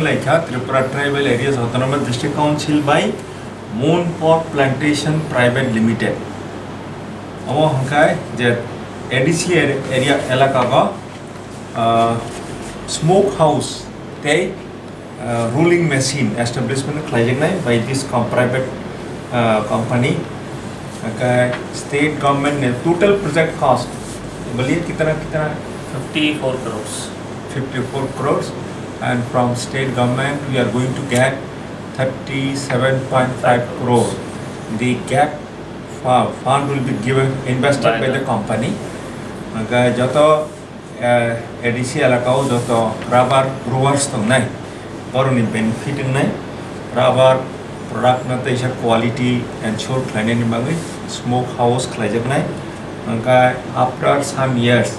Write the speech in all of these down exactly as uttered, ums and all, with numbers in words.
Laikha Tripura Tribal Areas Autonomous District Council by Moonport Plantation Private Limited. Omo hwnkhe je A D C ar-, area elaka o, ah, smoke house tei, ah, rolling machine establishment khlaijaknai by this com-, private, ah, company. Hwnkhe state government ni total project cost boliye kitna kitna? Fifty-four crores. Fifty-four crores, and from state government we are going to get thirty-seven point five crore. The gap fu-, fund will be given, invested by the company. Hwnkhe joto, eh, A D C elaka o joto rubber growers tongnai, borokni benefit wngnai, rubber product no teisa quality ensure khlainani bagwi smoke house khlaijaknai. Hwnkhe after some years,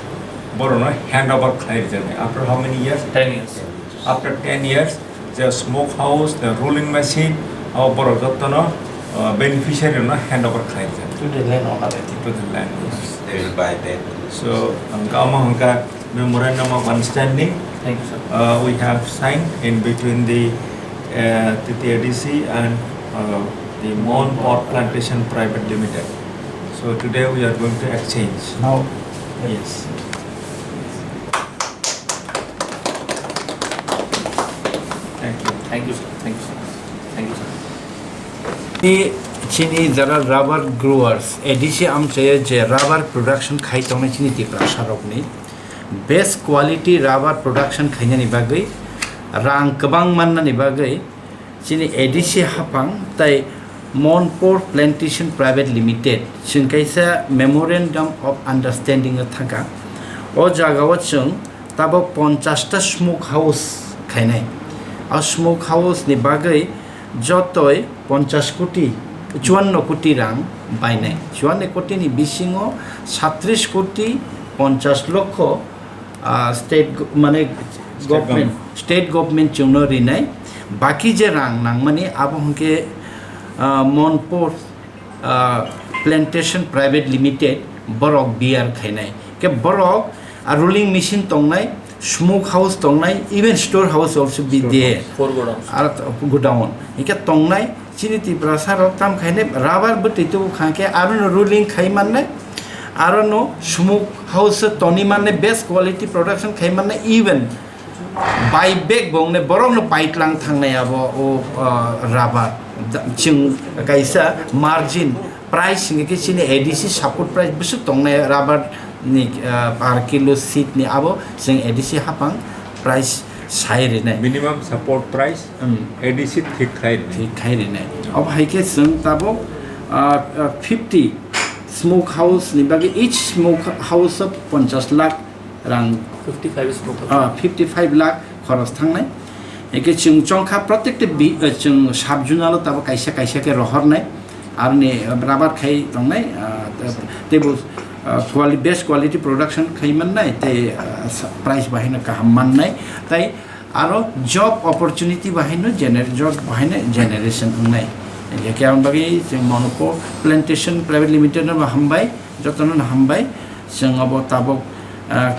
borokno hand over khlai rijaknai. After how many years? Ten years. After ten years, the smoke house, the rolling machine, abo borok jotono, uh, beneficiary no hand over khlai rijak. To the land owner, I think. To the land owner. They will buy that. So, hwnkhe omo hwnkhe memorandum of understanding, thank you, sir, uh, we have signed in between the, uh, T T A D C and, uh, the Mon Pot Plantation Private Limited. So today we are going to exchange. Now, yes. Thank you. Thank you, sir. Thank you, sir. Thank you, sir. Chini, chini jara rubber growers, A D C amchaya je rubber production khai tongnai chini Tiprasa rokni best quality rubber production khainani bagwi, rang kwbang mannani bagwi, chini A D C haphang tai Monpur Plantation Private Limited chwng kaisa Memorandum of Understanding o thangkha. O jagao chwng tabok ponchash ta smoke house khainai. O smoke house ni bagwi jotoi ponchash koti, chuanno koti rang bainai. Chuanno koti ni bisingo satrish koti ponchash lokho, ah, state go-, mane state government, government, state government chwngno rinai. Baki je rang nangmani abo hwnkhe, ah, Monpur, ah, Plantation Private Limited borok bear khainai. Ke borok, ah, rolling machine tongnai, smoke house tongnai, even store house also be there. Store house. Four godowns. Ar godown. Hingke tongnai, chini Tiprasa rok tam khainai rubber bwtwi tubu kha khe aro no rolling khai mannai, aro no smoke house toni mannai, best quality production khai mannai, even buy back bo wngnai, borok no paitlang thangnai abo o, ah, rubber. Da-, chwng kaisa margin price hingke khe chini A D C support price bwswk tongnai rubber ni, ah, per kilo seed ni abo chwng A D C hapang price sai rinai. Minimum support price, hmm, A D C thik khai rinai. Thik khai rinai. Obo hai khe chwng tabok, ah, ah, fifty smoke house ni bagwi each smoke house o ponchash lakh rang, fifty-five smoke house. Ah, fifty-five lakh khoros thangnai. Eke chwng chongkha protekte bi-, eh, chwng sub zonal o tabok kaisa kaisa khe rohornai. Aroni, eh, rubber khai tongnai, ah, tebo, ah, quali-, best quality production khai mannai, tei, ah, sa-, price bahai no kaham mannai. Tai aro job opportunity bahai no gener-, job bahai no generation wngnai. Eke ang bagwi chwng Monopur Plantation Private Limited no hambai, jotono no hambai. Chwng abo tabok, ah,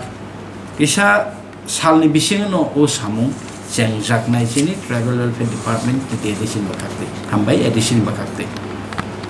kisa salni bisingo no o samung chengjaknai chini Tribal Welfare Department tei A D C ni bwkhaktwi. Hambai A D C ni bwkhaktwi.